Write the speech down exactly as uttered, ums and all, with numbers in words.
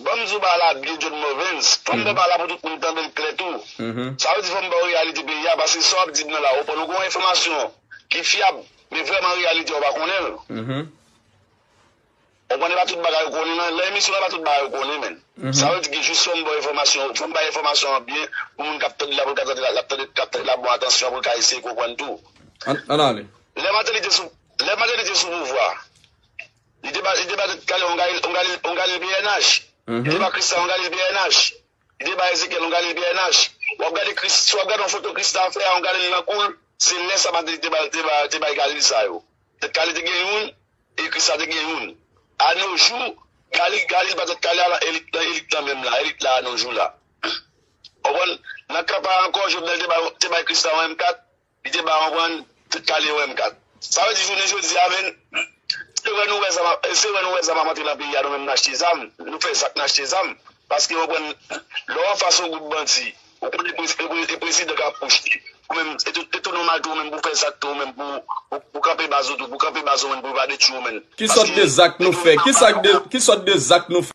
Ban m di w bagay la byen, John Morvens. Fò m fè bagay la pou tout moun tande l klè tou. Sa vle di fò m ba w reyalite peyi a, paske sa w ap di m nan la, ou konprann, ou gen yon enfòmasyon ki fyab, men vrèman reyalite a ou pa konnen l. Ou konprann, e pa tout bagay ou konnen nan, nan emisyon an, e pa tout bagay ou konnen, men. Sa vle di ke jis fò m ba w enfòmasyon, fò m bay enfòmasyon an byen, pou moun k ap tande la, pou l ka tande la, l ap tande, k ap tande la bon atansyon, pou l ka eseye konprann tou. Ann ale. Lè Martelly te sou, lè Martelly te sou pouvwa, li te ba, li te ba tèt kale yon Galil, yon Galil, yon Galil P N H. Li te ba Christa yon Galil P N H. Li te ba Ezekiel yon Galil P N H. W ap gade Chris, si w ap gade yon foto Christa fè a, yon Galil nan kou l, se lè sa Martelly te ba, te ba, te bay Galil sa yo. Tèt kale te gen youn, e Christa te gen youn. A no jou, Galil, Galil pa tèt kale a, nan elit, nan elit lan menm la, elit la a no jou la. Ou konprann? Nan kanpay ankò, Jovenel te bay, te bay Christa yon M kat, li te ba, ou konprann, tèt kale yon M kat. Sa vle di jounen jodi a, men, se wè nou wè zam ap, se wè nou wè zam ap antre nan peyi a, nou menm n achte zam, nou fè zak n achte zam, paske, ou konprann, lè w anfas yon gwoup bandi, ou konnen prezi-, e pre-, e prezidan k ap pwoche, ou menm, e tou, e tou nòmal tou, ou menm pou fè zak tou, ou menm pou, pou, pou kanpe baz ou tou, pou kanpe baz ou menm, pou pa detwi ou menm. Ki sòt de zak nou fè? Ki sòt de, ki sòt de zak nou fè?